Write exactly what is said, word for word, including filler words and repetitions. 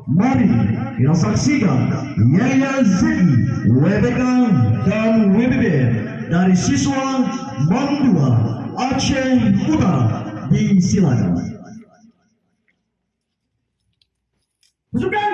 Mari kita saksikan Yaya Zeki, W B K dan W B B dari siswa MON dua Aceh Utara. Disilakan. Pasukan